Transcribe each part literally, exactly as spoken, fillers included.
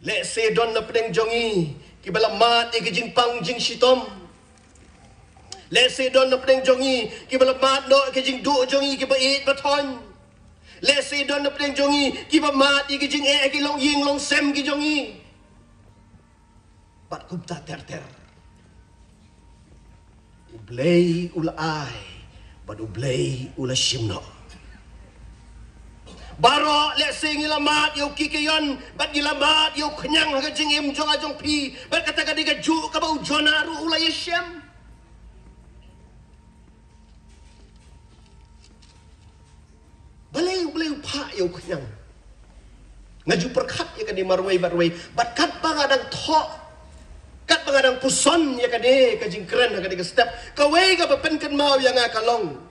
Lehse don na pdeng jong ngi kiba la mad ïa ka jingpang jingshitom. Lehse don na pdeng jong ngi kiba la mad noh ïa ka jingduh jong ngi kiba ïeit ba thon. Lehse don na pdeng jong ngi kiba mad ïa ka jingeh ki longïing longsem ki jong ngi. Bad kumta ter ter. U Blei u la ai bad U Blei u la shim noh. Baroh lehse ngi la mad ïa u Gideon bad ngi la mad ïa u khñiang ha ka jingim jong nga jong phi, bad kata ka dei kajuh kaba u Jonah ruh u la ïashem. Balei, balei u phah ïa u khñiang? Nga ju pyrkhat ïa kane marwei marwei bad katba nga dang thoh, katba nga dang puson ïa kane ka jingkren ha kane ka step, kawei kaba pynkynmaw ïa nga ka long,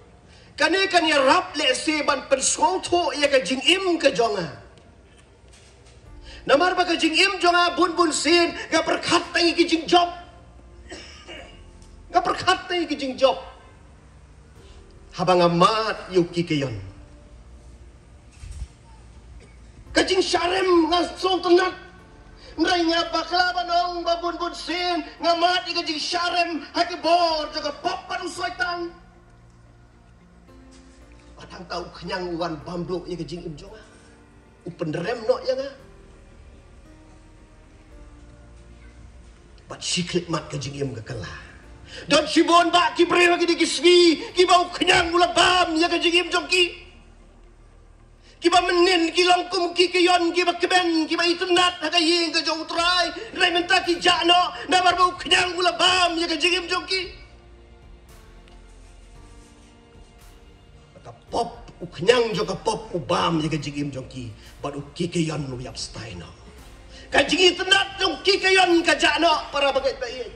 kane kan ïarap lehse ban pynsngewthuh ïa ka jingim ka jong nga. Namar ba ka jingim jong nga bun bun sien nga pyrkhat tang ïa ki jingjop. Nga pyrkhat tang ïa ki jingjop. Haba nga mad ïa u Gideon, ka jingshah rem nga sngewtynnat. Hynrei nga bakla ban ong ba bun bun sien nga mad ïa ka jingshah rem ha ki bor jong ka pop bad u Soitan. Bad hangta u khñiang u wan bam duh ïa ka jingim jong nga, u pynrem noh ïa nga. Bad shi khyllipmat ka jingim ka kylla. Don shibun bah ki briew ha kine ki sngi kiba u khñiang u la bam ïa ka jingim jong ki, kiba mynnin ki long kum ki Gideon, kiba kmen, kiba itynnat ha ka ïing ka jong u Trai. Hynrei mynta ki jah noh namar ba u khñiang u la bam ïa ka jingim jong ki. Ka pop, u khñiang jong ka pop u bam ïa ka jingim jong ki, bad u Gideon u ïap stai noh. Ka jingitynnat jong u Gideon ka jah noh, para bangeit ba ïeit.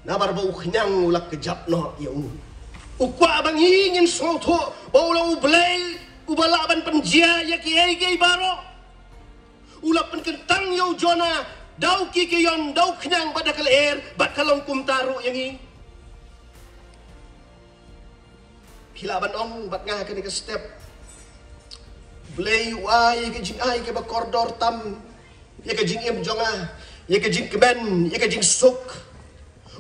Namar ba u khñiang u la kjap noh ïa u. U kwah ba ngi ngin sngewthuh ba u long U Blei uba lah ban pynjia ïa kiei kiei baroh. U la pynkyntang ïa u Jonah da u Gideon, da u khñiang bad da ka lyer, bad ka long kumta ruh ïa ngi. Phi lah ban ong bad nga ha kane ka step, U Blei u ai ïa ka jingai kaba kordor tam ïa ka jingim jong nga, ïa ka jingkmen, ïa ka jingsuk.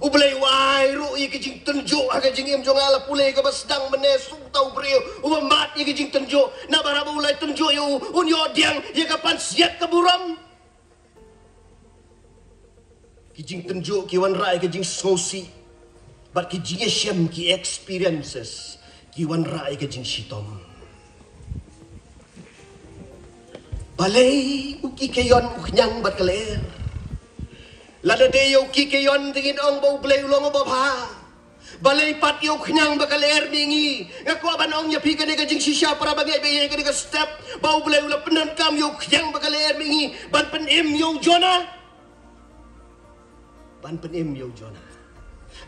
U Blei u ai ruh ïa ka jingtynjuh ha ka jingim jong nga, la pule kaba sdang mynne shu uta u briew uba mad ïa ka jingtynjuh. Namar haba u la tynjuh ïa u, un ïoh pdiang ïa ka pansngiat ka burom. Ki jingtynjuh ki wanrah ïa ka jingsngewsih, bad ki jingïashem, ki experiences, ki wanrah ïa ka jingshitom. Balei u Gideon u khñiang bad ka lyer? Lada dei ïa u Gideon te ngin ong ba U Blei u long uba bha. Balei pat ïa u khñiang bad ka lyer mih ngi? Nga kwah ban ong ïa phi kane ka jingshisha, para bangeit ba ïeit, kane ka step, ba U Blei u la pyndonkam ïa u khñiang bad ka lyer mih ngi ban pynim ïa u Jonah. Ban pynim ïa u Jonah.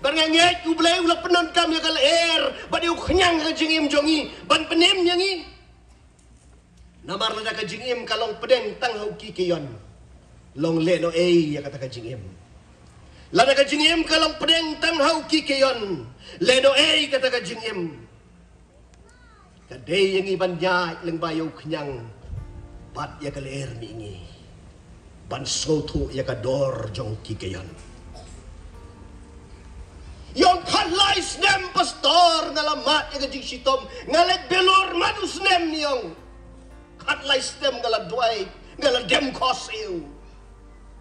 Bad nga ngeit U Blei u la pyndonkam ïa ka lyer bad ïa u khñiang ha ka jingim jong ngi ban pynim ïa ngi. Namar lada ka jingim ka long pdeng tang ha u Gideon, long lehnohei ïa kata ka jingim. Lada ka jingim ka long pdeng tang ha u Gideon, lehnohei kata ka jingim. Ka dei ïa ngi ban ïaid lyngba ïa u khñiang bad ïa ka lyer mih ngi ban sngewthuh ïa ka dor jong u Gideon. Ïong, khatlai snem pastor nga la mad ïa ka jingshitom, nga leit bilur man u snem, ïong. Khatlai snem nga la duwai, nga la dem khos ïa u.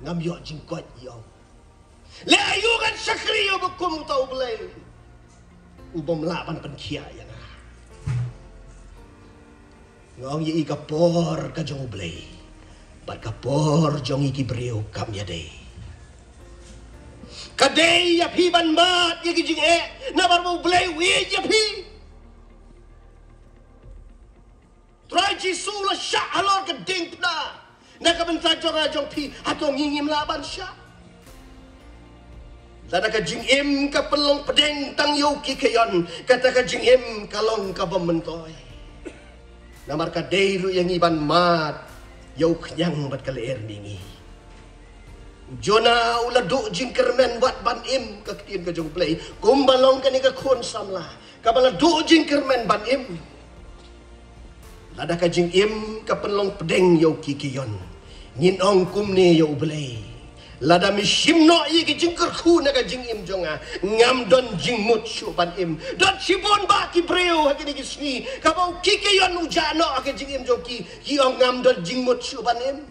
Ngam ïoh jingkoit, ïong. Leh aïu ngan shakri ïa uba kum uta U Blei ubym lah ban pynkhiah ïa nga? Nga ong ïa i, ka por ka jong U Blei bad ka por jong ngi ki briew kam ïadei. Ka dei ïa phi ban mad ïa ki jingeh namar ba U Blei u ïeit ïa phi. Trai Jisu la shah halor ka diengphna na ka bynta jong nga jong phi, hato ngi ngim lah ban shah? Lada ka jingim ka pynlong pdeng tang ïa u Gideon, kata ka jingim ka long kaba myntoi. Namar ka dei ruh ïa ngi ban mad ïa u khñiang bad ka lyer mih ngi. U Jonah u la duh jingkyrmen wat ban im, ka ktien ka jong U Blei, kumba long kane ka khun samla kaba la duh jingkyrmen ban im. Lada ka jingim ka pynlong pdeng ïa u Gideon, Ngin ong kumne ïa U Blei: Lada me shim noh ïa ki jingkyrkhu na ka jingim jong nga, ngam don jingmut shuh ban im. Don shibun bah ki briew ha kine ki sngi, kaba u Kikion u jah noh ha ka jingim jong ki, ki ong ngam don jingmut shuh ban im.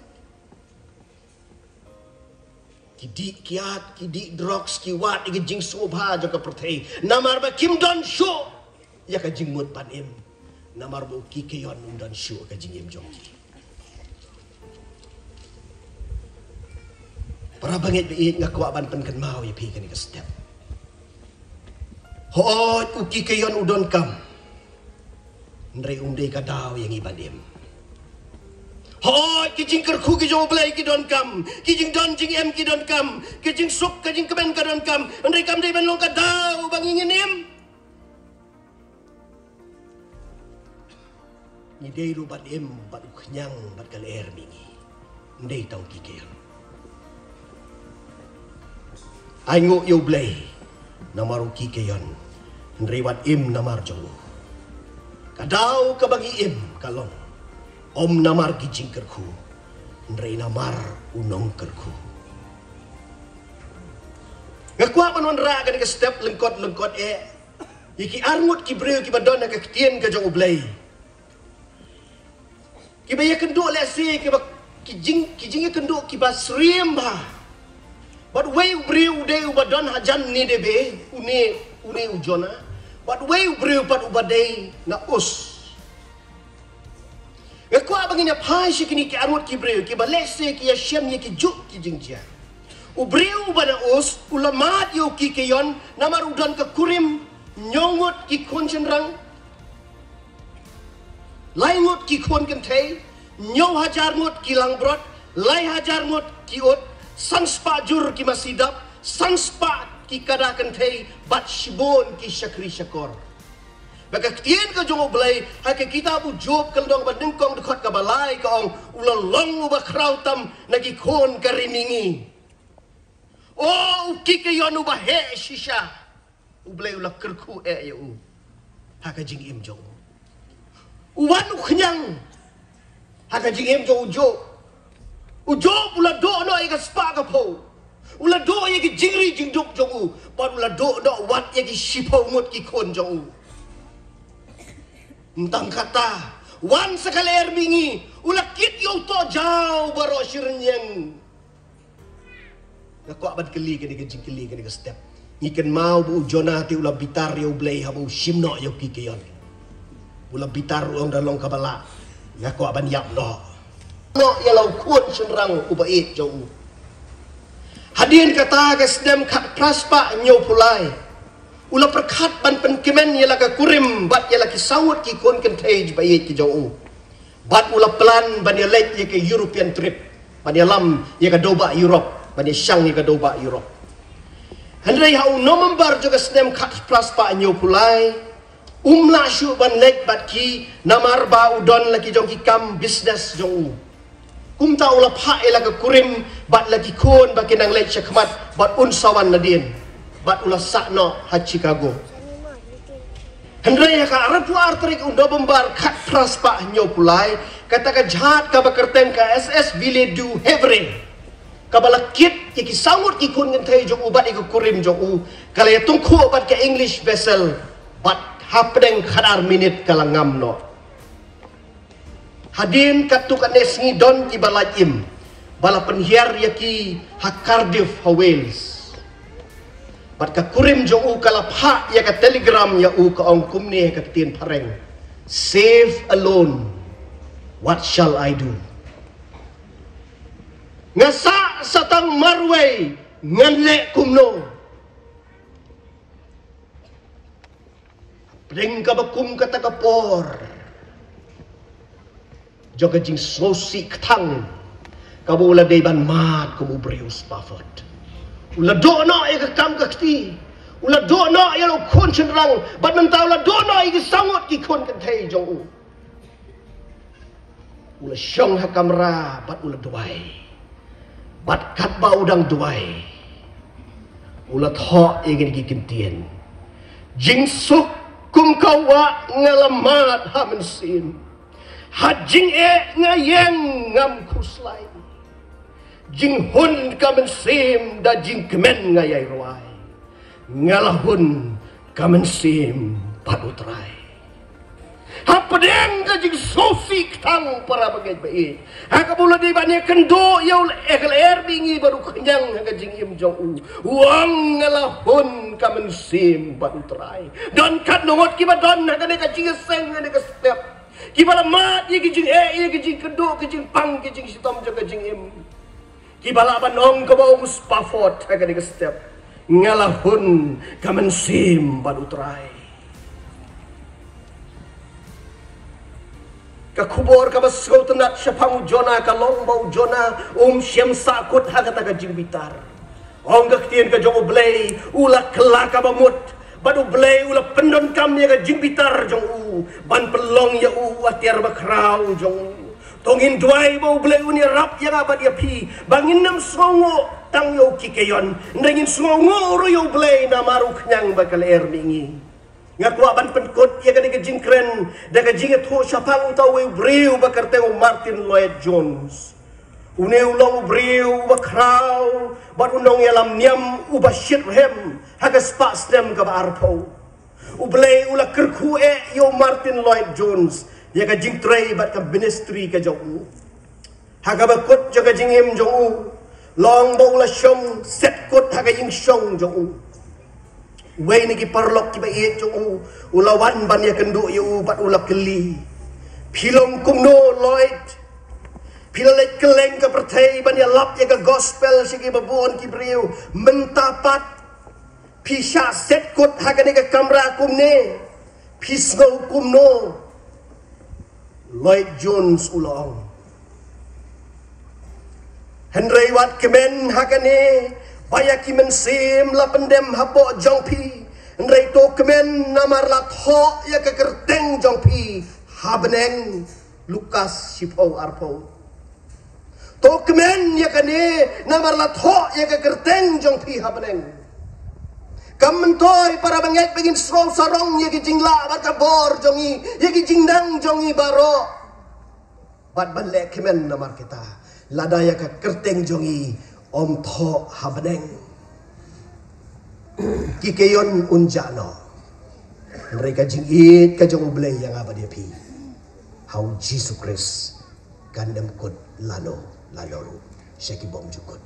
Ki dih kiad, ki dih drugs, ki wad ïa ka jingsngewbha jong ka pyrthei. Namar ba kim don shuh ïa ka jingmut ban im. Namar ba u Kikion um don shuh ïa ka jingim jong ki. Para bangeit ba ïeit, nga kwah ban pynkynmaw ïa phi kane ka step. Hooid, u Kikion u donkam, hynrei um dei ka daw ïa ngi ban im. Hooid, ki jingkyrkhu ki jong U Blei ki donkam, ki jingdon jingem ki donkam, ki jingsuk, ki jingkmen ka donkam, hynrei kam dei ban long ka daw ba ngi ngin im. Ngi dei ruh ban im bad u khñiang bad ka lyer mihngi. Ym dei tang u Kikion. Ai nguh ïa U Blei namar u Kikion, hynrei wat im namar jong u. Ka daw kaba ngi im ka long, ym namar ki jingkyrkhu, hynrei namar u nongkyrkhu. Nga kwah ban wanrah kane ka step lyngkot lyngkot eh ïa ki arngut ki briew kiba don ha ka ktien ka jong U Blei, kiba ïakynduh lehse kiba, ki jing, ki jingïakynduh kiba syriem bha. Bad uwei u briew u dei uba don hajan Nineveh, une, une u Jonah. Bad uwei u briew pat uba dei na Us. Nga kwah ba ngin ïa phai sha kine ki arngut ki briew kiba lehse ki ïashem ïa kijuh ki jingjia. U briew uba na Us u la mad ïa u Kikion namar u don ka kurim hynñiew ngut ki khun shynrang, lai ngut ki khun kynthei, hynñiew hajar ngut ki langbrot, lai hajar ngut ki ut, san spah jur ki masi dap, san spah ki kada kynthei, bad shibun ki shakri shakor. Ba ka ktien ka jong U Blei ha ka kitab u Job ka lynnong ba nyngkong dkhot kaba lai ka ong, u la long uba khraw tam na ki khun ka ri mihngi. O, u Kikion uba heh shisha, U Blei u la kyrkhu eh ïa u ha ka jingim jong u. U wan u khñiang ha ka jingim jong u Job. U Job u la duh noh ïa ka spah ka phew. U la duh ïa ki jingri jingduk jong u. Bad u la duh noh wat ïa ki shiphew ngut ki khun jong u. Ym tang kata, wan sa ka lyer mihngi, u la kit ïa u tohjaw baroh shi rynïeng. Nga kwah ban kylli kane ka jingkylli, kane ka step. Ngi kynmaw ba u Jonah te u la bitar ïa U Blei haba u shim noh ïa u Kikion. U la bitar, u ong da long kaba lah, nga kwah ban ïap noh. Noh ïa la u khun shynrang uba ïeit jong u. Hadien kata ka snem khatphra spah hynñiewphew lai, u la pyrkhat ban pynkmen ïa la ka kurim bad ïa la ki saw ngut ki khun kynthei ba ïeit ki jong u. Bad u la plan ban ïa leit ïa ka European trip, ban ïalam ïa ka dewbah Europe, ban ïa shang ïa ka dewbah Europe. Hynrei ha u November jong ka snem khatphra spah hynñiewphew lai, um lah shuh ban leit bad ki, namar ba u don la ki jong ki kam business jong u. Kumta u la phah ïa la ka kurim bad la ki khun ba kin nang leit shakhmat, bad un sa wan nadien. Bad u la sah noh ha Chicago. Hynrei ha ka arphew ar tarik u November khatphra spah hynñiewphew lai, kata ka jhat kaba kyrteng ka S S Ville du Havre, kaba la kit ïa ki saw ngut ki khun kynthei jong u bad ïa ka kurim jong u, ka la ïatyngkhuh bad ka English vessel, bad hapdeng khatar minit ka la ngam noh. Hadien katto katne sngi don kiba lait im ba la pynhiar ïa ki ha Cardiff ha Wales. Bad ka kurim jong u ka la phah ïa ka telegram ïa u, ka ong kumne ha ka ktien phareng: "Safe alone, what shall I do?" Nga sah sa tang marwei, ngan leh kumno? Pdeng kaba kum kata ka por jong ka jingsngewsih kthang, kaba u la dei ban mad kum u briew Spafford. U la duh noh ïa ka kam ka kti. U la duh noh ïa la u khun shynrang, bad mynta u la duh noh ïa ki saw ngut ki khun kynthei jong u. U la shong ha kamra bad u la duwai. Bad katba u dang duwai, u la thoh ïa kine ki kyntien: Jingsuk kum ka wah nga la mad ha mynsiem. Ha jingeh nga ïeng ngam khuslai. Jinghun ka mynsiem da jingkmen nga ïai rwai. Nga la hun ka mynsiem bad U Trai. Hapdeng ka jingsngewsih tang para bangeit baieit, ha kaba u la dei ban ïakynduh ïa u, eh, ka lyer mihngi bad u khñiang ha ka jingim jong u, u ong nga la hun ka mynsiem bad U Trai. Don katno ngut kiba don ha kane ka jingïaseng, ha kane ka step, kiba la mad ïa ki jingeh, ïa ki jingkynduh, ki jingpang, ki jingshitom jong ka jingim, kiba lah ban ong kaba ong u Spafford ha kane ka step, nga la hun ka mynsiem bad U Trai. Ka khubor kaba sngewtynnat shaphang u Jonah ka long ba u Jonah um shym sahkut ha kata ka jingbitar. Ong ka ktien ka jong U Blei, u la kylla kaba mut, bad U Blei u la pyndonkam ïa ka jingbitar jong u ban pynlong ïa u u atiar bakhraw jong u. To ngin duwai ba U Blei un ïarap ïa nga bad ïa phi ba ngin nym sngewnguh tang ïa u Gideon, hynrei ngin sngewnguh ruh ïa U Blei namar u khñiang bad ka lyer mihngi. Nga kwah ban pynkut ïa kane ka jingkren da ka jingïathuh shaphang uta uwei u briew ba kyrteng u Martyn Lloyd-Jones. Une u long u briew uba khraw bad u nongïalam niam uba shitrhem ha ka spah snem kaba arphew. U Blei u la kyrkhu eh ïa u Martyn Lloyd-Jones ïa ka jingtrei bad ka ministry ka jong u. Ha kaba kut jong ka jingim jong u, long ba u la shong set kut ha ka jingshong jong u. Uwei na ki paralok kiba ïeit jong u u la wan ban ïakynduh ïa u bad u la kylli, phi long kumno Lloyd? Phi la leit kylleng ka pyrthei ban ïalap ïa ka gospel sha kiba bun ki briew, mynta pat phi shah set kut ha kane ka kamra kumne, phi sngew kumno? Lloyd-Jones u la ong, hynrei wat kmen ha kane ba ïa ki mynsiem la pyndem hapoh jong phi, hynrei to kmen namar la thoh ïa ka kyrteng jong phi ha bneng. Lukas shiphew arphew. To kmen ïa kane namar la thoh ïa ka kyrteng jong phi ha bneng. Kam myntoi para bangeit ba ngin sngew sarong ïa ki jinglah bad ka bor jong ngi, ïa ki jingnang jong ngi baroh, bad ban leh kmen namar kita, lada ïa ka kyrteng jong ngi ym thoh ha bneng. Gideon un jah noh, hynrei ka jingïeit ka jong U Blei ïa nga bad ïa phi ha U Jisu Khrist kan nym kut lano lano ruh sha ki bymjukut.